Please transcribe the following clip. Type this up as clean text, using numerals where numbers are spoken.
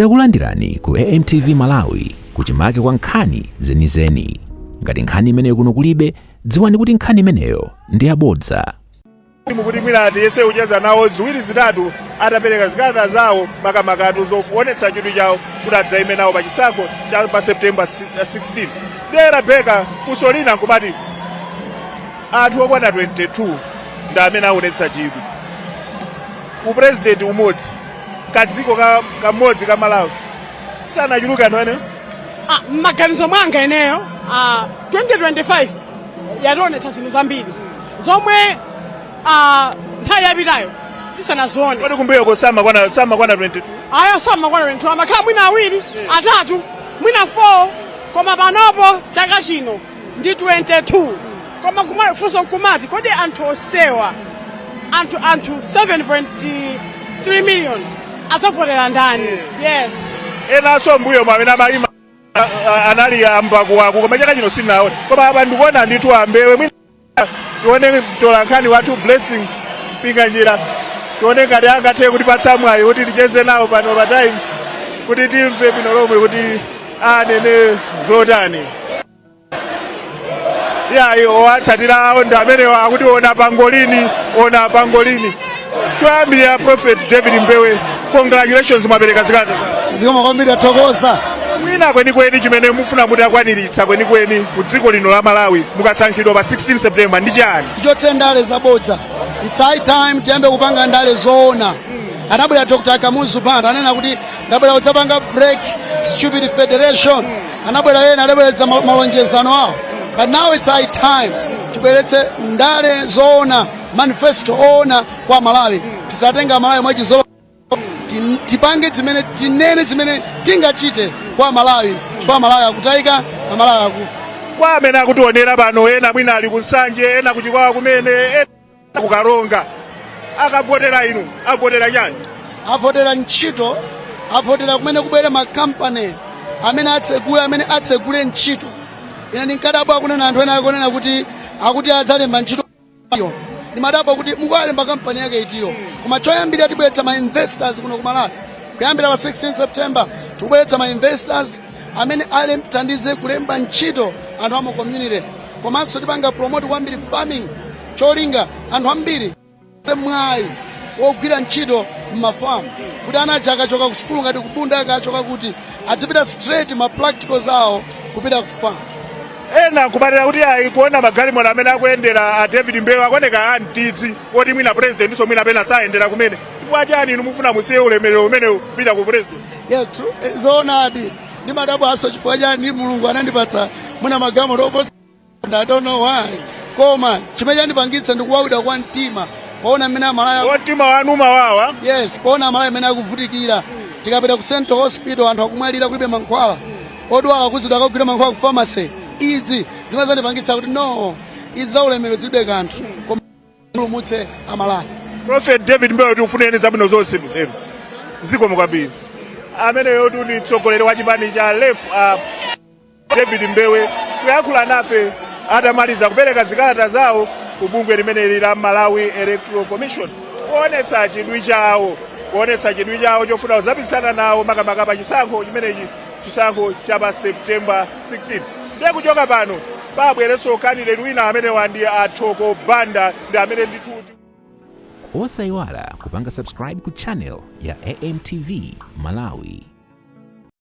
Takulandirani ku AMTV Malawi, kuchimake kwa nkhani zenizeni. Ngati nkhani imeneyo kuno kulibe, dziwani kuti nkhani imeneyo ndi yabodza. Mukuti mwina tiyese kucheza nawo ziwiri zitatu atapereka zikalata zawo, makamakatu zoonetsa chidwi chawo kuti adzaime nawo pa chisankho cha pa September 16. Ndiye Rebecca, funso lina nkumati anthu okwana 22 ndi amene aonetsa chidwi, upurezidenti umodzi, kadziko kamodzi ka Malawi, sanachuluke anthu amenewo? Ah, m'maganizo mwanga ineyo, 2025 yationetsa zinthu zambiri zomwe nthawi yapitayo tisanazione. Kodi kumbuyoko samakwana 22? Ayo, samakwana 22, amakhala mwina awiri, atatu, mwina 4, koma panopo chaka chino ndi 22. Koma funso nkumati, kodi anthu osewa, anthu 7.3 million adzavotera ndani? Yes. Enanso mbuyo amene amayima anali ambakuwaku, koma chaka chino sinaone. Koma apa ndikuona ndithu ambewe. Mwina tione mtolankhani wathu Blessings Pinganjira, tione ngati angathe kutipatsa mwayi kuti ticheze nawo pano pa Times, kuti timve bwino lomwe kuti anene zotani. Yayi, owatsatira awo ndi amenewa akuti ona pangolini, ona pangolini. Choyambirira, Prophet David Mbewe, congratulations, mwapereka zikalata. Zikomo kwambiri, athokoza. Mwina kwenikweni chimene mufuna muti akwaniritsa kwenikweni ku dziko lino la Malawi mukasankhidwa pa 16 September ndi chani? Tichotse ndale zabodza. It's high time tiyambe kupanga ndale zoona. Anabwera Dr Kamuzu Banda, anena kuti ndabwera kudzapanga break stupid federation. Anabwera ena, adabweretsa malonjezano awo, but now it's high time tibweretse ndale zoona, manifesto oona kwa Malawi. Tisatenga Malawi mwachizolo. Tipange zimene tinene, zimene tingachite kwa Malawi, chifukwa Malawi akutayika, Amalawi akufa. Kwa amene akutionera pano, ena mwina ali kuNsanje, ena kuChikwawa kumene, ena kuKaronga, akavotera inu avotera chani? Avotera ntchito, avotera kumene kubwere makampani amene atsegule ntchito. Ine ndinkadabwa akunena, anthu ena akunena kuti akuti adzalemba ntchito iyo. Ndimadabwa kuti mukuwalemba kampani yake itiyo? Koma choyambira, tibweretsa ma investors kuno ku Malawi. Kuyambira pa 16 September tikubweretsa ma investors amene alethandize kulemba ntchito anthu amu community, komanso tipanga promote kwambiri farming, cholinga anthu ambiri mwayi wogwira ntchito m'mafamu, kuti ana aja akachoka ku sukulu, ngati kubunda, akachoka kuti adzipita straight ma practicals awo kupita ku farm. Ena nkumatera kuti ayi, kuona magalimoto amene akuyendera a David Mbewe akuoneka a mtidzi, oti mwina president so mwina pena sayendera kumene. Chifukwa chani inu mufuna musiye ulemerero umene kupita ku president? Yeah, true. Zoonadi, ndimadabwaso chifukwa chani Mulungu anandipatsa mwina magalimoto opotsa. I don't know why, koma chimene chandipangitsa ndikuwawidwa kwa mtima poona mmene Amalawi Mtima wanu mawawa? Yes, poona Amalawi amene akuvutikira. Tikapita ku Central Hospital, anthu akumwalira, kulibe mankhwala, odwala kuzidwa akagwira mankhwala ku pharmacy. Izi zimene zandipangitsa kuti no, izi za ulemerero zilibe kanthu, koma pulumutse Amalawi. Prophet David Mbewe, tikufuneni zabwino zonse. Zikomo kwambiri. Ameneyo ndi mtsogoleri wa chipani cha LEF, David Mbewe, kuyankhula nafe atamaliza kupereka zikalata zawo ku bungwe limeneli la Malawi Electoral Commission, kuonetsa chidwi chawo chofuna kudzapikisana nawo, makamaka pa chisankho chimenechi, chisankho cha pa September 16. Ndiye kuchoka pano pabwerenso candidate wina, amenewa ndi Athoko Banda, ndi amene ndithu Osayiwala kupanga subscribe ku channel ya AMTV Malawi.